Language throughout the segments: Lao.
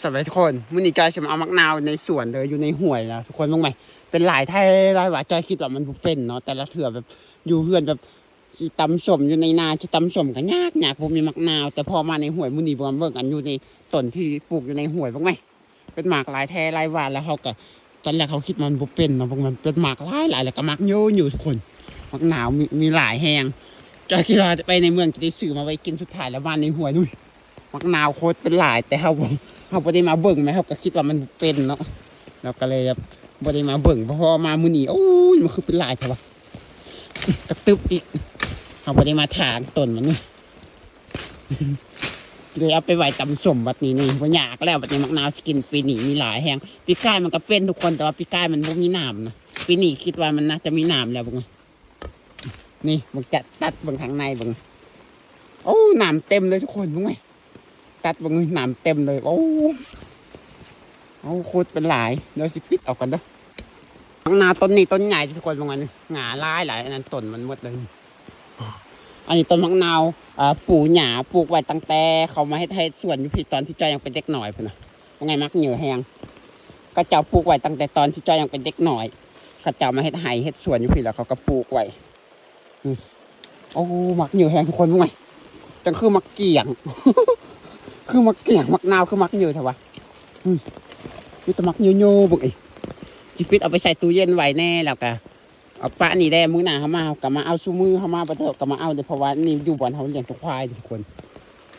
ສະບາຍດີທຸກຄົນ, ມື້ນີ້ຈ້ອຍຊິມາເອົາໝາກນາວໃນສວນເດີ ຢູ່ໃນຫ້ວຍນະທຸກຄົນ. ເບິ່ງແມ ເປັນຫຼາຍແທ້ຫຼາຍວ່າ, ຈ້ອຍຄິດວ່າມັນບໍ່ເປັນເນາະ, ແຕ່ລະເທື່ອແບບຢູ່ເຮືອນແບບຊິຕຳສົ້ມຢູ່ໃນນາ ຊິຕຳສົ້ມກໍຍາກໆ ບໍ່ມີໝາກນາວ. ແຕ່ພໍມາໃນຫ້ວຍມື້ນີ້ ເບິ່ງ ເບິ່ງອັນຢູ່ໃນຕົ້ນທີ່ປູກຢູ່ໃນຫ້ວຍ ເບິ່ງແມ ເປັນໝາກຫຼາຍແທ້ຫຼາຍວ່າ. ແລ້ວເຮົາກໍ ຕອນແລກເຮົາຄິດວ່າມັນບໍ່ເປັນເນາະ, ເບິ່ງ ມັນເປັນໝາກຫຼາຍໆ ແລ້ວກໍໝາກເຍີະໆ ທຸກຄົນ. ໝາກນາວມີ ມີຫຼາຍແຮງ, ຈ້ອຍຄິດວ່າໄປໃນເມືອງຈະໄດ້ຊື້ມາໄວ້ກິນ, ສຸດທ້າຍແລ້ວມາໃນຫ້ວຍ ອຸ້ຍ ໝາກນາວໂຄດເປັນຫຼາຍ, ແຕ່ເຮົາ ເຮົາບໍ່ໄດ້ມາເບິ່ງແມ ເຮົາກໍຄິດວ່າມັນເປັນເນາະ, ເຮົາກໍເລີຍແບບບໍ່ໄດ້ມາເບິ່ງ. ພໍມາມື້ນີ້ ໂອ້ຍ ມັນຄືເປັນຫຼາຍແທ້ວະ, ກະຕຶບອີກ. ເຮົາບໍ່ໄດ້ມາຖາງຕົ້ນມັນນີ້ ເລີຍເອົາໄປໄວ້ຕຳສົ້ມບັດນີ້ນີ້ ບໍ່ຍາກແລ້ວ. ບັດນີ້ໝາກນາວຊິກິນປີນີ້ມີຫຼາຍແຮງ. ປີກາຍມັນກໍເປັນທຸກຄົນ, ແຕ່ວ່າປີກາຍມັນບໍ່ມີໜາມນະ, ປີນີ້ຄິດວ່າມັນໜ້າຈະມີໜາມແລ້ວ. ເບິ່ງ ນີ້ ເບິ່ງ ຈະຕັດເບິ່ງຂ້າງໃນເບິ່ງ, ໂອ້ ໜາມເຕັມເລີຍທຸກຄົນ. ເບິ່ງເວີຍ ຕັດເບິ່ງ ໜາມເຕັມເລີຍ. ໂອ້ ໂອ້ ໂຄດເປັນຫຼາຍ. ດຽວຊິປິດອອກກ່ອນເດີ. ໝາກນາວຕົ້ນນີ້ຕົ້ນໃຫຍ່ທຸກຄົນ, ເບິ່ງອັນນີ້ ຫງາຫຼາຍໆ ອັນນັ້ນຕົ້ນມັນໝົດເລີຍ. ອັນນີ້ຕົ້ນໝາກນາວ ເອີ ປູ່ຍ່າປູກໄວ້ຕັ້ງແຕ່ເຂົາມາເຮັດໄຮ່ເຮັດສວນຢູ່ພີ້ ຕອນທີ່ຈ້ອຍຍັງເປັນເດັກນ້ອຍພຸ້ນນະ. ວ່າໄງ ໝາກເຍີະແຮງ, ເຂົາເຈົ້າປູກໄວ້ຕັ້ງແຕ່ຕອນທີ່ຈ້ອຍຍັງເປັນເດັກນ້ອຍ, ເຂົາເຈົ້າມາເຮັດໄຮ່ເຮັດສວນຢູ່ພີ້ ແລ້ວເຂົາກໍປູກໄວ້. ອື ໂອ້ ໝາກເຍີະແຮງທຸກຄົນ. ເບິ່ງແມ ຈັ່ງຄືໝາກກ້ຽງ ຄືໝາກກ້ຽງ, ໝາກນາວຄືໝາກເຍີະແທ້ວະ. ອື ມີແຕ່ໝາກເຍີະໆ. ເບິ່ງເອີ ຊິປິດເອົາໄປໃສ່ຕູ້ເຢັນໄວ້ແດ່ ແລ້ວກໍ ເອົາປະນີ້ແດ່, ມື້ໜ້າເຮົາມາ ເຮົາກໍມາເອົາ, ຊຸມື້ເຮົາມາ ບັດເຮົາກໍມາເອົາເດ້, ເພາະວ່ານີ້ຢູ່ບ່ອນເຮົາລ້ຽງຕົວຄວາຍທຸກຄົນ,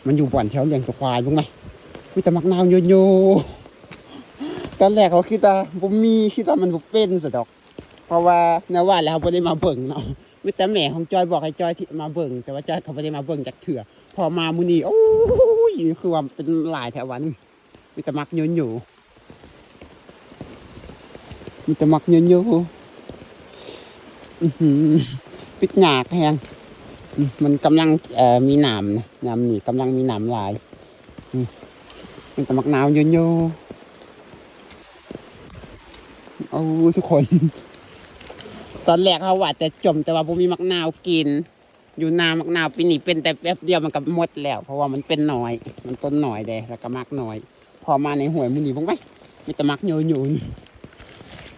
ມັນຢູ່ບ່ອນທີ່ເຮົາລ້ຽງຕົວຄວາຍ. ເບິ່ງແມ ມີແຕ່ໝາກນາວໂຍໂຍ່. ຕອນແລກເຮົາຄິດວ່າບໍ່ມີ, ຄິດວ່າມັນບໍ່ເປັນຊະດອກ, ເພາະວ່າແນວວ່າແລ້ວເຮົາບໍ່ໄດ້ມາເບິ່ງເນາະ, ມີແຕ່ແມ່ຂອງຈ້ອຍບອກໃຫ້ຈ້ອຍທີ່ມາເບິ່ງ, ແຕ່ວ່າຈ້ອຍກໍບໍ່ໄດ້ມາເບິ່ງຈັກເທື່ອ. ພໍມາມື້ນີ້ ໂອ້ຍ ຄືວ່າເປັນຫຼາຍແທ້ວ່ານີ້. ມີແຕ່ໝາກໂຍໂຍ່ ມີແຕ່ໝາກໂຍໂຍ່. ອືຫື ປິດຍາກແຮງ. ອື ມັນກຳລັງ ເອີ ມີໜາມນະ, ຍາມນີ້ກຳລັງມີໜາມຫຼາຍ. ອື ມີແຕ່ໝາກນາວໂຍໂຍ່. ໂອ້ ທຸກຄົນ ຕອນແລກເຮົາວ່າແຕ່ຈົ່ມ ແຕ່ວ່າບໍ່ມີໝາກນາວກິນ. ຢູ່ນາ ໝາກນາວປີນີ້ເປັນແຕ່ແປັບດຽວມັນກໍໝົດແລ້ວ, ເພາະວ່າມັນເປັນນ້ອຍ, ມັນຕົ້ນນ້ອຍເດ້ ແລ້ວກໍໝາກນ້ອຍ. ພໍມາໃນຫ້ວຍມື້ນີ້ເບິ່ງໄວ້ ມີແຕ່ໝາກໂຍໂຍ່ນີ້,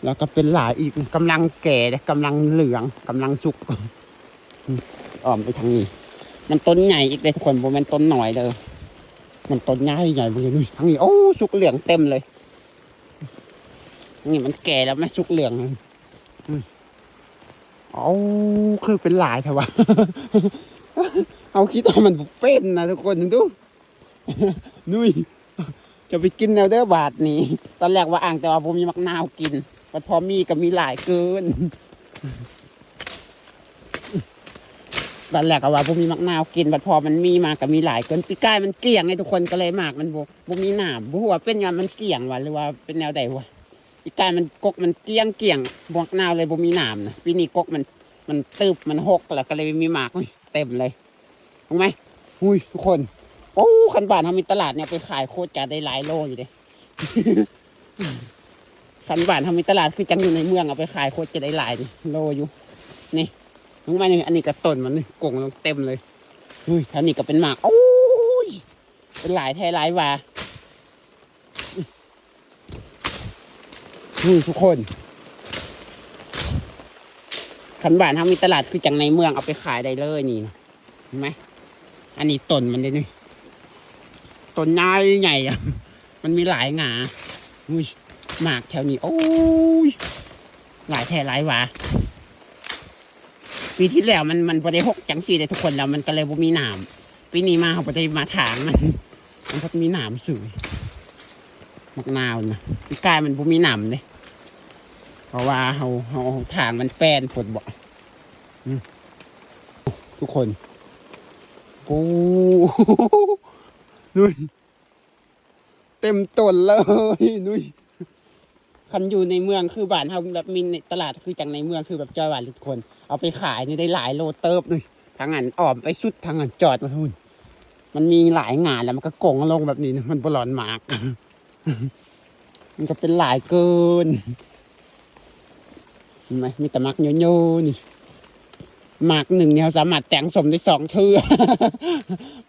ແລ້ວກໍເປັນຫຼາຍອີກ. ກຳລັງແກ່ເດ້, ກຳລັງເຫຼືອງ, ກຳລັງສຸກ. ອ້ອມໄປທາງນີ້, ມັນຕົ້ນໃຫຍ່ອີກເດ້ທຸກຄົນ, ບໍ່ແມ່ນຕົ້ນນ້ອຍເດີ, ມັນຕົ້ນໃຫຍ່ໃຫຍ່. ເບິ່ງນີ້ ທາງນີ້ ໂອ້ ສຸກເຫຼືອງເຕັມເລີຍ. ນີ້ມັນແກ່ແລ້ວ ມັນສຸກເຫຼືອງ. ອື ເອົາ ຄືເປັນຫຼາຍແທ້ວະ. ເຮົາຄິດວ່າມັນບໍ່ເປັນນະທຸກຄົນ, ເບິ່ງດູ. ນຸ້ຍ ຈະໄປກິນແນວໃດບາດນີ້. ຕອນແລກວ່າອ່າງ ແຕ່ວ່າບໍ່ມີໝາກນາວກິນ, ບັດພໍມີກໍມີຫຼາຍເກີນ. ຕອນແລກກໍວ່າບໍ່ມີໝາກນາວກິນ, ບັດພໍມັນມີມາກໍມີຫຼາຍເກີນ. ປີກາຍມັນກ້ຽງໄງທຸກຄົນ, ກໍເລີຍໝາກມັນບໍ່ ບໍ່ມີໜາມ. ບໍ່ຮູ້ວ່າເປັນຍ້ອນມັນກ້ຽງຫວາ ຫຼືວ່າເປັນແນວໃດຫວາ. ປີກາຍມັນ ກົກມັນກ້ຽງໆ, ໝາກນາວເລີຍບໍ່ມີໜາມນະ. ປີນີ້ກົກມັນ ມັນຕຶບ ມັນຫົກ ແລ້ວກໍເລີຍມີໝາກ. ໂອ້ຍ ເຕັມເລີຍ. ເຫັນໄໝ? ອຸ້ຍ ທຸກຄົນ. ໂອ້ ຄັນບ້ານເຮົາມີຕະຫຼາດນີ້ ເອົາໄປຂາຍໂຄດຈະໄດ້ຫຼາຍໂລຢູ່ເດ້. ຄັນບ້ານເຮົາມີຕະຫຼາດຄືຈັ່ງຢູ່ໃນເມືອງ, ເອົາໄປຂາຍໂຄດຈະໄດ້ຫຼາຍໂລຢູ່. ນີ້ ເຫັນໄໝນີ້? ອັນນີ້ກໍຕົ້ນມັນນີ້ ກົງລົງເຕັມເລີຍ. ອຸ້ຍ ແຖວນີ້ກໍເປັນໝາກ. ໂອ້ຍ ເປັນຫຼາຍແທ້ຫຼາຍວ່າ. ນີ້ທຸກຄົນ, ຄັນບ້ານເຮົາມີຕະຫຼາດຄືຈັ່ງໃນເມືອງ ເອົາໄປຂາຍໄດ້ເລີຍນີ້ນະ. ເຫັນໄໝ? ອັນນີ້ຕົ້ນມັນເດ້ນີ້, ຕົ້ນໃຫຍ່ໃຫຍ່ອະ, ມັນມີຫຼາຍຫງາ. ອຸ້ຍ ໝາກແຖວນີ້ ໂອ້ຍ ຫຼາຍແທ້ຫຼາຍວ່າ. ປີທີ່ແລ້ວມັນ ມັນບໍ່ໄດ້ຫົກຈັ່ງຊີ້ເດ້ທຸກຄົນ, ແລ້ວມັນກໍເລີຍບໍ່ມີໜາມ. ປີນີ້ມາເຮົາບໍ່ໄດ້ມາຖາງມັນ, ມັນພັດມີໜາມຊື່. ໝາກນາວນະ ປີກາຍມັນບໍ່ມີໜາມເດ້, ເພາະວ່າເຮົາ ເຮົາ ເຮົາຖາງມັນແປນໂພດເບາະ. ອືມ ທຸກຄົນ ໂອ້ ນຸ້ຍ ເຕັມຕົ້ນເລີຍ ນຸ້ຍ. ຄັນຢູ່ໃນເມືອງຄືບ້ານເຮົາ ແບບມີຕະຫຼາດຄືຈັ່ງໃນເມືອງ ຄືແບບຈ້ອຍວ່າທຸກຄົນ ເອົາໄປຂາຍນີ້ໄດ້ຫຼາຍໂລເຕີບນີ້. ທາງນັ້ນອ້ອມໄປສຸດ ທາງນັ້ນຈອດມາພຸ້ນ. ມັນມີຫຼາຍຫງາ ແລ້ວມັນກໍກົງລົງແບບນີ້ນະ, ມັນບໍ່ຫຼອນໝາກ. ມັນກໍເປັນຫຼາຍເກີນ. ເຫັນໄໝ? ມີແຕ່ໝາກໂຍໂຍ່ນີ້. ໝາກໜຶ່ງນີ້ເຮົາສາມາດແກງສົ້ມໄດ້ສອງເທື່ອ.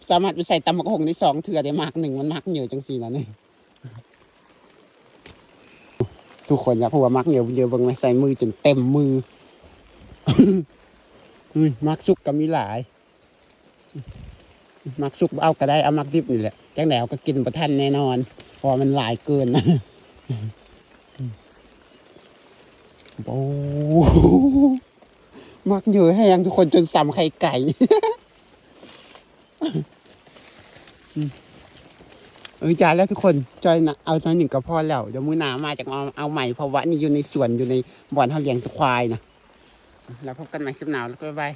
ສາມາດໄປໃສ່ຕຳບັກຫຸ່ງໄດ້ສອງເທື່ອເດ້. ໝາກໜຶ່ງມັນໝາກເຍີະຈັ່ງຊີ້ນະນີ້. ທຸກຄົນຢາກຮູ້ວ່າໝາກເຫຍີວ ເຫຍີວເບິ່ງແມະ ໃສ່ມືຈົນເຕັມມື. ອຸ້ຍ ໝາກສຸກກໍມີຫຼາຍ. ໝາກສຸກບໍ່ເອົາກໍໄດ້ ເອົາໝາກດິບນີ້ແຫຼະ. ຈັ່ງໃດເຮົາກໍກິນບໍ່ທັນແນ່ນອນ ເພາະວ່າມັນຫຼາຍເກີນ. ໂອ້ ໝາກເຫຍີວແຮງທຸກຄົນ ຈົນສ່ຳໄຂ່ໄກ່. ອືມ ເອີ ຈ້າ ແລ້ວທຸກຄົນ ຈ້ອຍນະ ເອົາເທົ່ານີ້ກໍພໍແລ້ວ. ດຽວມື້ໜ້າມາຈັກເອົາ ເອົາໃໝ່ ເພາະວ່າອັນນີ້ຢູ່ໃນສວນ ຢູ່ໃນບ່ອນເຮົາລ້ຽງຄວາຍນະ. ແລ້ວພົບກັນໃໝ່ຄລິບໜ້າ ແລ້ວກໍບາຍບາຍ.